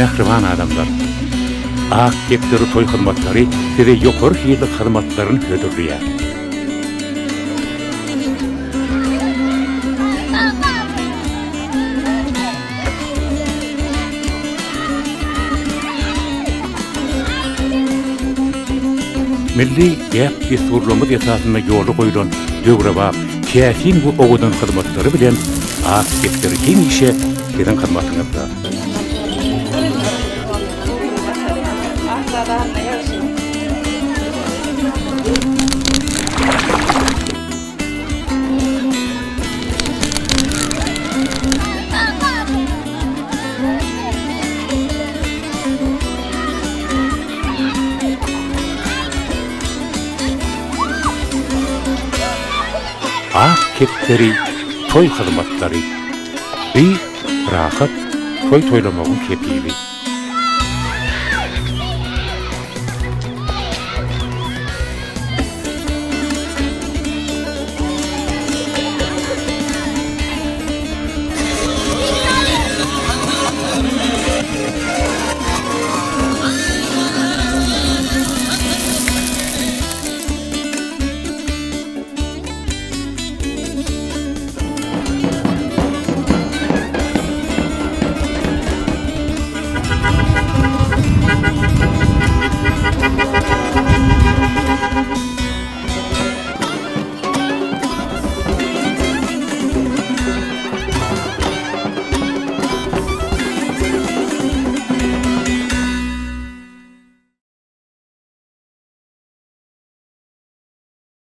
Mähriban adamlar! Ak kepderi toý hyzmatlary size ýokary hilli hyzmatlaryny hödürleýär. Milli däp-dessurlarymyz esasynda ýola goýlan döwrebap, täsin we owadan hyzmatlary bilen Ak kepderi hemişe siziň hyzmatyňyzda. Ak kepderi toý hyzmatlary. Bi rahat toý toýlamagyň kepili.